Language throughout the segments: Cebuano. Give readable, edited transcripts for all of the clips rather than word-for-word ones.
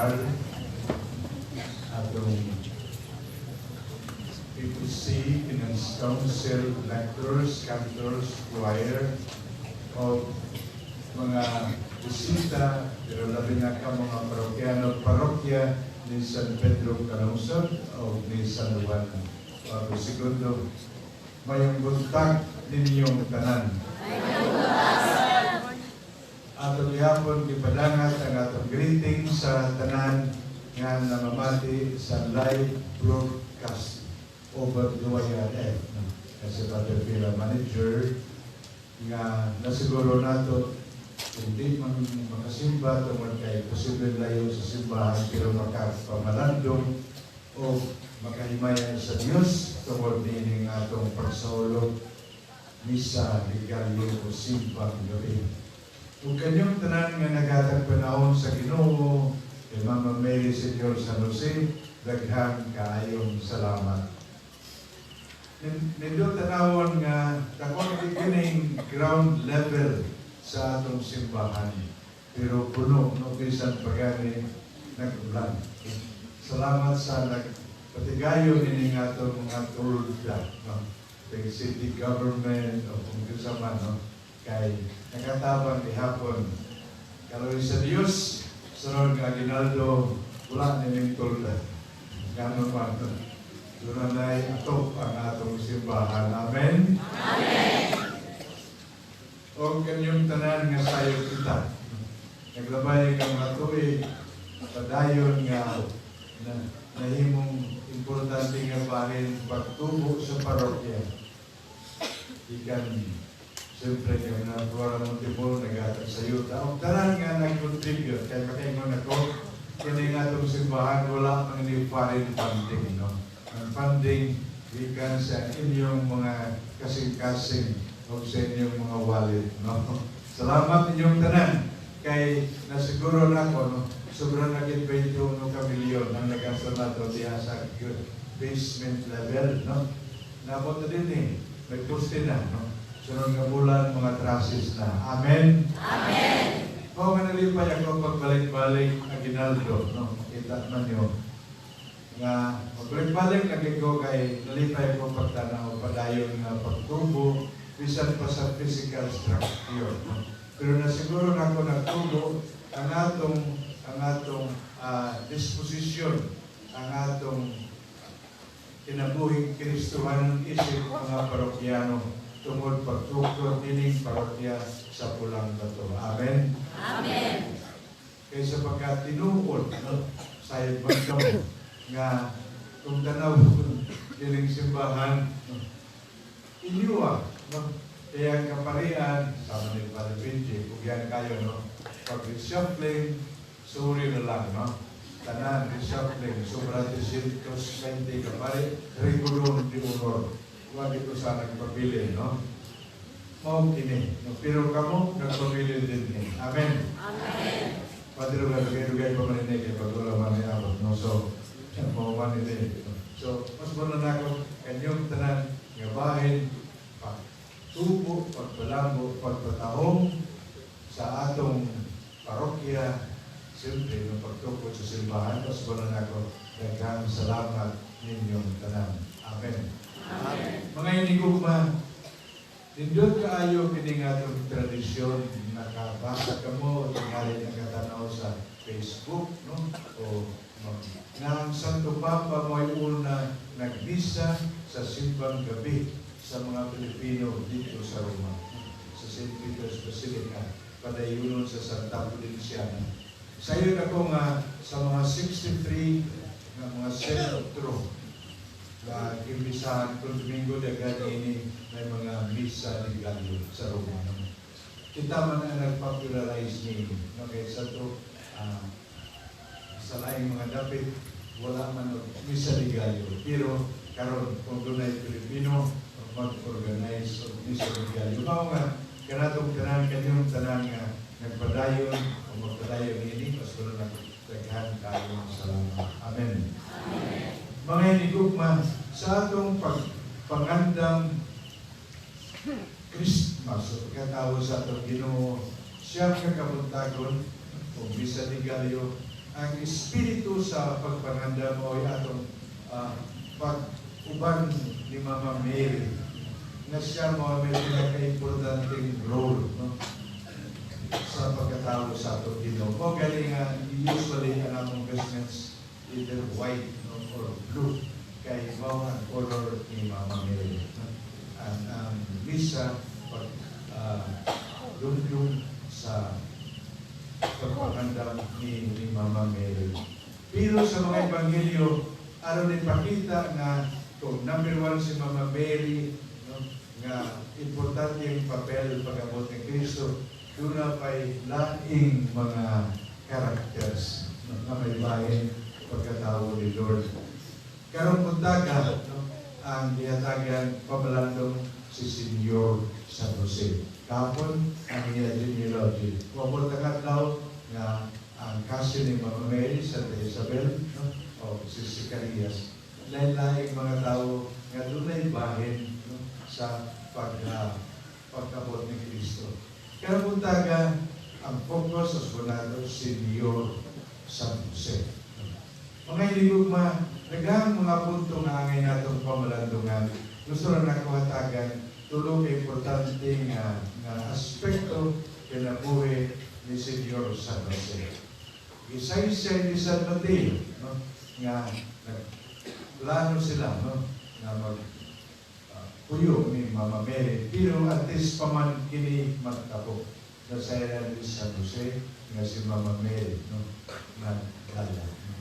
Altar, atong PPC, Finance Council, lectors, cantors, choir, o mga bisita, pero labi na ka mga parokyano, parokya ni San Pedro Calungsod o ni San Juan Pablo II. Maayong buntag ninyong tanan. Ato gihapon gipadangat ang atong greeting sa tanan nga namamati sa live broadcast over DYRF. No? Kasi Brother Pila manager nga nasiguro nato hindi man makasimba tungod kay posible layo sa simbahan, pero makapamalandong o makahimaya sa Dios tungod niining atong pagsaulog Misa de Gallo o Simbang Gabi. Ug kanyong tanan nga naghatag panahon sa Ginoo kay Mama Mary Senyor San Jose, daghan kaayong salamat. Nindot tanawon nga dako na kining ground level sa atong simbahan. Pero puno no bisan pa gani nag-ulan. Salamat sa nagpatigayon nining atong mga tolda, no? The city government o kung kinsa man, no? Kay nakatabang gihapon. Kaloy sa Dios, sunod nga aginaldo, wala ni tolda. Ngano man, no? Doon na atop ang atong simbahan. Amen? Amen! O kanyong tanan nga sayo kita. Naglabay nga mga tuig, padayon nga na, nahimong importante nga bahin pagtubo sa parokya. Ikan, siyempre, kami na Flora Montebon, naghatag sa yuta. O tanan nga nag-contribute, kaya makaingon ako, kini nga atong simbahan, wala man ni foreign funding, no? Ang funding, gikan sa inyong mga kasing-kasing o sa inyong mga wallet, no? Salamat inyong tanan. Kay nasiguro na ako, no? Sobrang naging 21 ka milyon ang nagasta nato diha sa basement level, no? Nabot na din eh. May poste na, no? Sunod nga bulan, mga trusses na. Amen? Amen! Mao nga nalipay ako pagbalik-balik aginaldo, no? Makita man nyo nga magbalik-balik lagi ko kay nalipay ako pagtanaw padayon nga pagtubo bisan pa sa physical structure, no? Pero nasiguro na ako nagtubo ang atong disposisyon, ang atong kinabuhing Kristohanon isip mga parokyano tungod pagtukod nining parokya sa Pulang Bato. Amen? Amen. Kaysa pagka tinuod, no, sayod man kamo nga kung tanaw dining simbahan, no, inyuwa, no, kaya ang kaparian, sama ni Padre Benji, kung yan kayo, no, pag reshuffling, sorry na lang, no, tanan reshuffling, sobra 320 kapari, rigolon di honor. Wag ko sa nagpabili, no? Mao kini, no? Pero kamo, nagpabili din ni. Amen. Amen. Padre, dugay-dugay pa man ini kay pag-ula man ni abot, no? So, mao man ini. So, mas muna na ako kanyong tanan nga bahin pagtubo, pagpalambo, pagpatahom sa atong parokya, siyempre, no pagtukod sa simbahan, mas muna na ako daghang salamat ninyong tanan. Amen. Amen. Mga inigugma, nindot kaayo kini nga atong tradisyon. Nakabasa kamo, tingali nakatanaw sa Facebook, no? O nga ang Santo Papa mo'y una nagmisa sa Simbang Gabi sa mga Pilipino dito sa Roma, sa St. Peter's Basilica, padayunon sa Santa Pudenciana. Sayon ako nga sa mga 63 nga mga sentro na gimisahan kung Domingo de ini may mga misa de Gallo sa Roma. No? Kita man ang nag-popularize ni, no? Kaya sa to, sa laing mga dapit, wala man og misa de Gallo. Pero karon kung dunay Pilipino mag-organize og misa de Gallo. Mao nga kanatong tanan kanyong tanan nga nagpadayon o magpadayon ini, mas kuno na daghan kayong salamat. Amen. Mga hinigugma, sa atong pagpangandam Christmas o pagkatao sa atong Ginoo, siyam ka kabuntagon o misa de Gallo. Ang espiritu sa pagpangandam mao atong pag-uban ni Mama Mary na siya mao may pinaka-importanteng role, no, sa pagkatao sa atong Ginoo. Mao gani nga usually ang among vestments either white, no, or blue kay mao ang color ni Mama Mary. No? Ang misa pag dumdum sa pagpangandam ni Mama Mary. Pero sa mga ebanghelyo, aron ipakita nga kung number one si Mama Mary, no, nga importante ang papel pag-abot ni Kristo, duna pa'y laing mga characters, no, nga may bahin pagkatao ni Lord. Karong buntaga, no, ang gihatagan pamalandong si Senyor San Jose. Kahapon, ang iya genealogy. Wabot ang adlaw nga ang cousin ni Mama Mary, Santa Isabel, no, o si Zacarias. Lain-laing mga tao nga dunay bahin, no, sa pagkabot ni Kristo. Karong buntaga, ang focus sa nato, Senyor San Jose. Mga hinigugma, daghang mga punto nga angay natong pamalandungan. Gusto na nako hatagan tulo ka importante nga aspekto kinabuhi ni Senyor San Jose. Gisaysay ni San Mateo, no, nga nagplano sila, no, nga mag puyo ni Mama Mary, pero antes pa man kini magtabo, nasayran ni San Jose nga si Mama Mary, no, nagdala, no.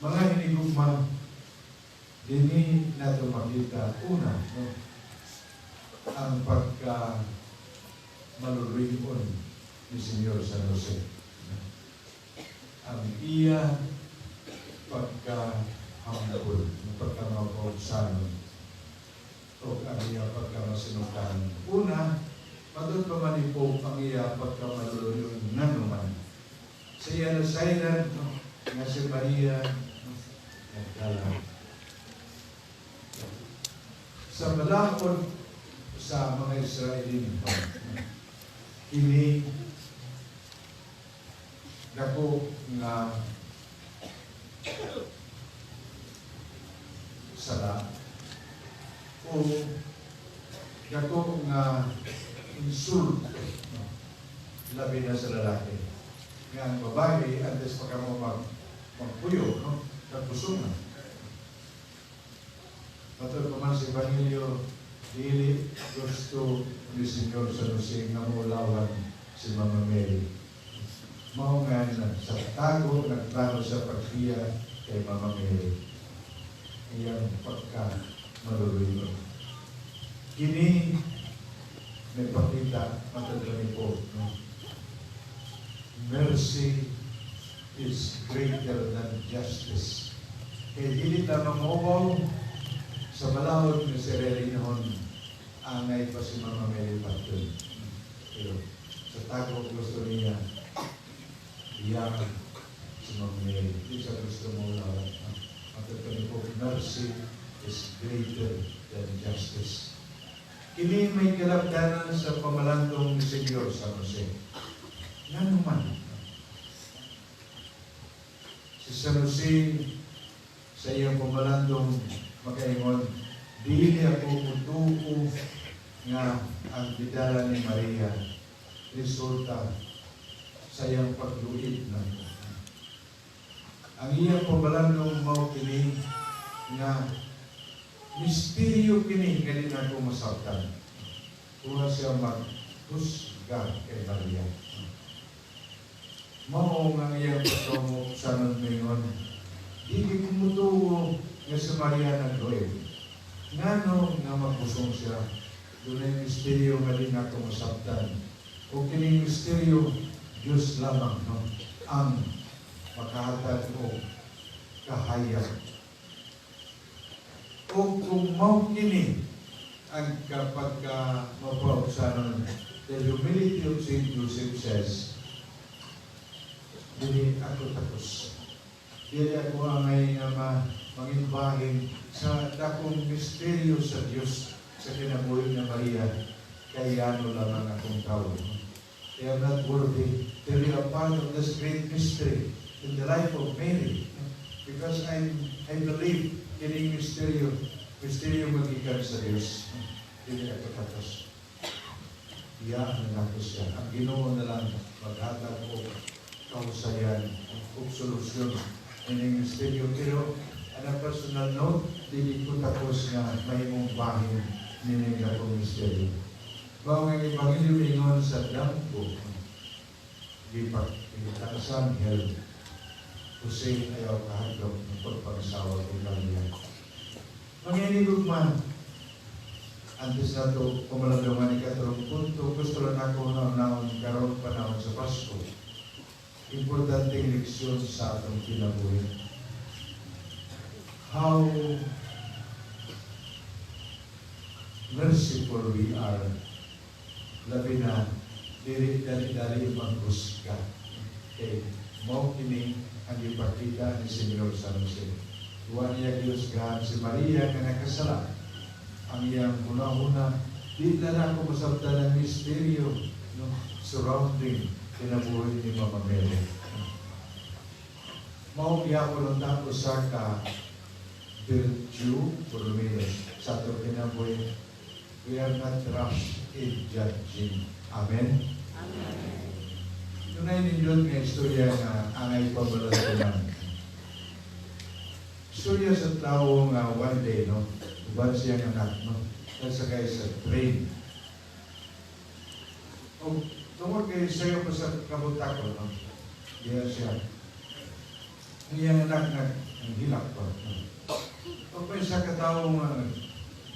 Mga hinigugma, dini nato makita una, no, ang pagka maluluyon ni Senyor San Jose, no? Ang iya pagka humble, pagka mapaugsanon, o ang iya pagka masinugtanon. Una, matod pa man ni Pope ang iya pagka maluluyon nganuman. Sa iya nasayran, no, nga si Maria, no, nagdala. Sa balakod sa mga Israelino, no, kini dako nga sala o dako nga insulto, no, labi na sa lalaki. Nga ang babae, antes pa kamo magpuyo, no, nagpusong na. Matod pa man sa Ebanghelyo, dili gusto ni Senyor San Jose nga maulawan si Mama Mary. Mao nga na sa tago nagplano sa pagbiya kay Mama Mary. Iyang pagka maluluyon. Kini may pakita matod ni po, no? Mercy is greater than justice. Kay dili ta mangubaw sa balaod ni si Relinohon, angay pa si Mama Mary patyon. Pero sa tago gusto niya iyang si Mama Mary. Di siya gusto mo lawan. Matod po, mercy is greater than justice. Kini may kalabdanan sa pamalandong ni Senyor San Jose. Ngano man? Si San Jose sa iyang pamalandong makaingon, "Dili ako mutuo nga ang gidala ni Maria resulta sa iyang pagluib nako." Ang iyang pamalandong mao kini nga misteryo kini nga di nako masabtan. Kuha siya maghusga kay Maria. Mao nga ang iyang pagkamuok sa mingon, "Dili ko mutuo nga si Maria nagluib. Ngano nga magkusong siya? Dunay misteryo nga di nako masabtan. O kining misteryo, Diyos lamang, no, ang makahatag og kahayag. O kung mao kini ang kapag ka mapaugsanon," the humility of St. Joseph says, "Dili ako takos. Dili ako angay nga manginbahin sa dakong misteryo sa Dios sa kinabuhi ni Maria, kay yano lamang akong tao. I am not worthy." The be a part of this great mystery in the life of Mary. Because I believe kining misteryo, misteryo magikan sa Dios. Dili ako takos. Iya na nako siya. Ang Ginoo na lang maghatag og kahusayan og solusyon ining misteryo. Pero on a personal note, dili ko takos nga mahimong bahin nining dakong misteryo. Mao nga ang Ebanghelyo ingon sa damgo, gipakita sa anghel, Jose, ayaw kahadlok ng pagpangasawa kay Maria. Mga hinigugma, antes nato pamalandungan ni katulong punto, gusto lang ako na naon karon panahon sa Pasko. Importanteng leksyon sa atong kinabuhi. How merciful we are. Labi na, dili dali-dali manghusga. Kay mao kini ang ipakita ni Senyor San Jose. Wa niya gihusgahan si Maria nga nakasala. Ang iyang hunahuna, di na nako masabtan ang misteryo, no, surrounding kinabuhi ni Mama Mary. Mao gihapon ang tao sa ka virtue, por lo menos, sa atong kinabuhi, we are not rush in judging. Amen? Amen. Dunay nindot nga istorya nga angay pamalandungan. Istorya sa tao nga one day, no, uban siyang anak, no, nasakay sa train. O, tungod kay sayo pa sa kabuntakon, no, diya siya. Ang iyang anak nag ang hilak pa. No? O pa isa ka tao nga,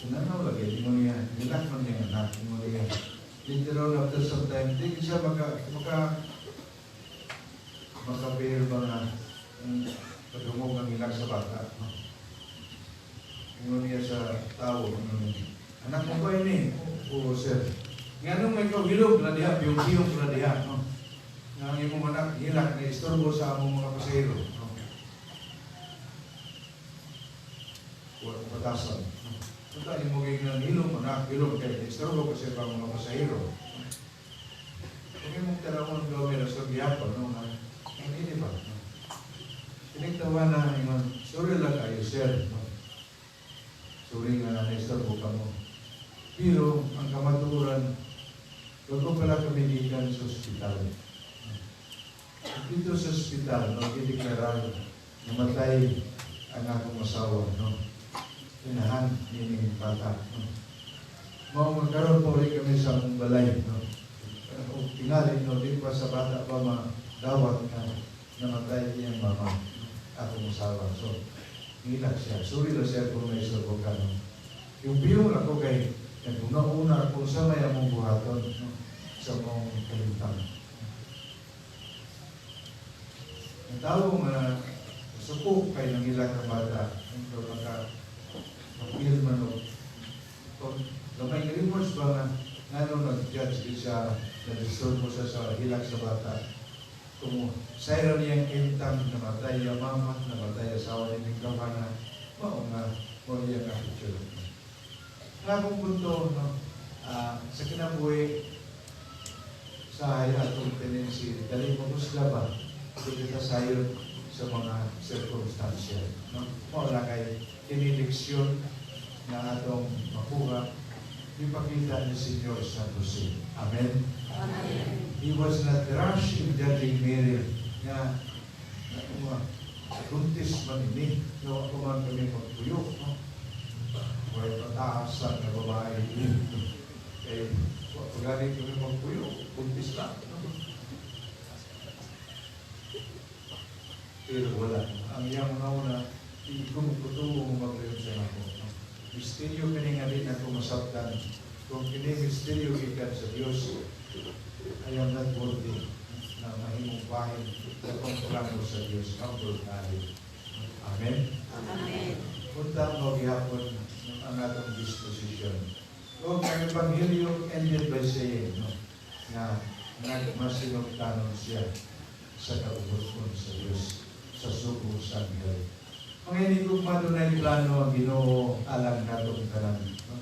tinanaw lagi, ingon niya, hilak man niyang anak, ingon niya. Later on, after some time, di siya maka maka maka ba nga padungog ang hilak sa bata. No? Ingon niya sa tao, ingon niya, "Anak mo ba ini?" "Oo, sir." "Nganong may hilog na diha, biyong-biyong na diha, no? Nga ang imong anak, hilak, na istorbo sa among mga pasahero, no?" Wa patasan. No? Punta imo gignan hilom, anak, hilom, kay istorbo kasi pa mga pasahero. Kung imong tanawon gawin sa gihapon, no, nga, ang ini ba? No? Tinigtawa na, ingon, "Sorry lang kayo, sir. No? Sorry nga na-istorbo ka mo. Pero, ang kamatuoran, bago pala kami gikan sa ospital. Dito sa ospital, no, gideklarar, namatay ang akong asawa, no? Inahan nining bata, no? Mao magkaroon po rin kami sa among balay, no? O tingali, no, di pa sa bata pa madawat nga namatay iyang mama, akong asawa. So, ngilak siya. Sorry lang siya kung may istorbo ka, no? Yung biyong ako kay, naguna-una ako sa may among buhaton, no? Sa mong kahimtang. Ang tao nga suko kay nangilak ang bata, pero maka mapil man o kung gamay nga remorse ba nga ngano nag-judge di siya, na-disturb mo siya sa hilak sa bata. Kung sayro niyang kahimtang namatay ang mama, namatay asawa ni Mingkawana, mao nga mao iyang attitude. Nga akong punto, no, sa kinabuhi, sa atong tendency, dali mahusga ba, hindi kita sayon sa mga circumstansya. No? Mao na kay kini leksyon na atong makuha, ipakita ni Senyor San Jose. Amen? Amen. He was not rash in judging Mary nga na nga buntis man ini, no, ako man kami magpuyo, no? Way pataasan nga babae kay wa pa gani kami magpuyo, buntis na, no? Pero wala ang iyang una ikumukutuo mo maglayon sa nako, no? Misteryo kini nga di nako masabtan. Kung kini misteryo gikan sa Dios, I am not worthy na mahimong bahin sa plano sa Dios. Humble tayo. Amen? Amen. Punta mo gihapon ang atong disposition. O ang Ebanghelyo ended by saying, no, nga nagmasinugtanon siya sa kaubuson sa Dios sa sugo sa anghel. Mga hinigugma, dunay plano ang Ginoo alang natong tanan. No?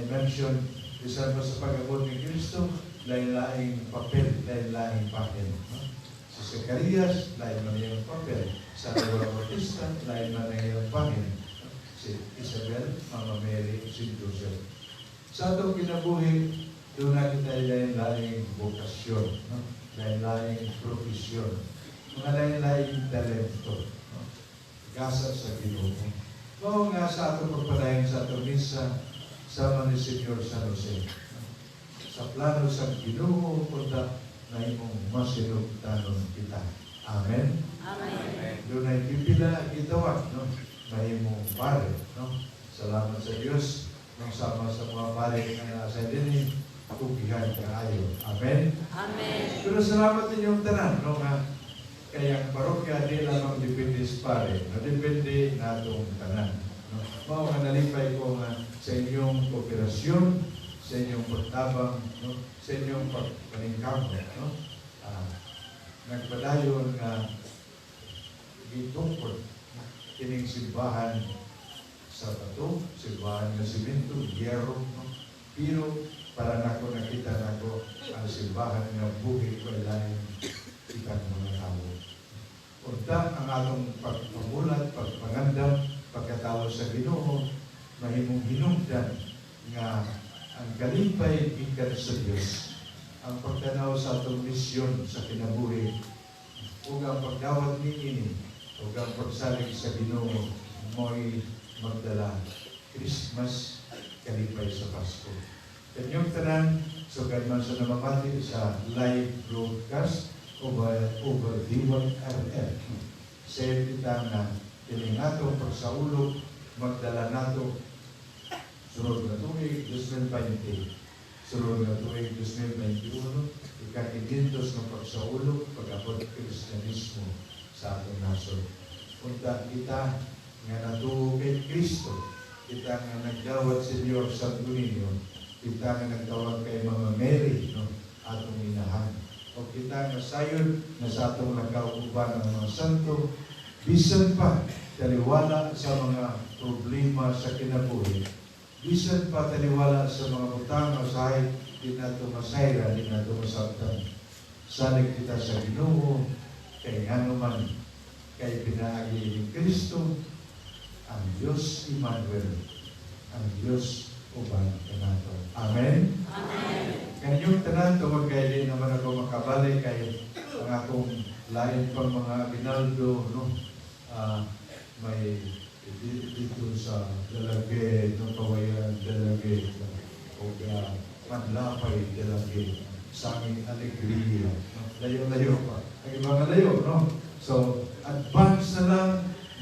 I mentioned, bisan pa sa pag-abot ni Kristo, lain-laing papel, lain-laing bahin. No? Si Zacarias, lain man iyang papel. Sa Juan Bautista, lain man ang iyang pangin. Si Isabel, Mama Mary, si Joseph. Sa atong kinabuhi, duna kita lain-laing bokasyon, no? Lain-laing profesyon, mga lain-laing talento, no? Gasa sa Ginoo. Mao nga sa atong pagpadayon sa atong misa, sama ni Senyor San Jose, no? Sa plano sa Ginoo, punta na imong masinugtanon kita. Amen. Amen. Dunay pipila gitawag, no? Mahimong pare, no? Salamat sa Dios nung sama sa mga pare nga nasa dinhi, kugihan kaayo. Amen. Amen. Pero salamat ninyong tanan, no, nga kay ang parokya di lamang depende sa pare, no, depende natong tanan. No? Mao nga nalipay ko nga sa inyong kooperasyon, sa inyong pagtabang, no, sa inyong pagpaningkamot, no? Nagpadayon nga gitungkod kining simbahan sa bato, simbahan nga simento, giyero, no? Pero para nako, nakita nako ang simbahan nga buhi ko lain kitang mga tao. Unta ang atong pagpamulat, pagpangandam, pagkatawo sa Ginoo, mahimong hinungdan nga ang kalipay gikan sa Dios, ang pagtanaw sa atong misyon sa kinabuhi, ug ang pagdawat niini, ug ang pagsalig sa Ginoo mo'y magdala Christmas, kalipay sa Pasko. Kanyong tanan, sugad man sa namamati sa live broadcast over D1RF. Sa kita nga kining atong pagsaulog magdala nato sunod na tuig 2020, sunod na tuig 2021, ika-500 nga pagsaulog pag-abot Kristiyanismo sa atong nasod. Unta kita nga natuo kay Kristo, kita nga nagdawat Senyor Santo Niño, kita nga nagtawag kay Mama Mary, no, atong inahan, o kita nga sayod na sa atong lakaw uban ang mga santo, bisan pa taliwala sa mga problema sa kinabuhi, bisan pa taliwala sa mga butang usahay di nato masayra, di nato masabtan, salig kita sa Ginoo, kay ngano man kay pinaagi ni Kristo ang Dios Emmanuel, ang Dios uban kanato. Amen. Amen. Kanyong tanan, tungod kay di naman ako makabalik kay ang akong lain pang mga aginaldo, no? May dito sa Dalaguete, no, Kawayan, Dalaguete, o Manlapay, Dalaguete, sa aming Alegria, no? Layo-layo pa. Ang ibang layo, no? So, advance na lang,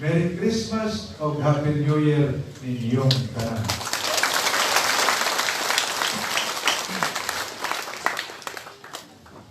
Merry Christmas o Happy New Year ninyong tanan.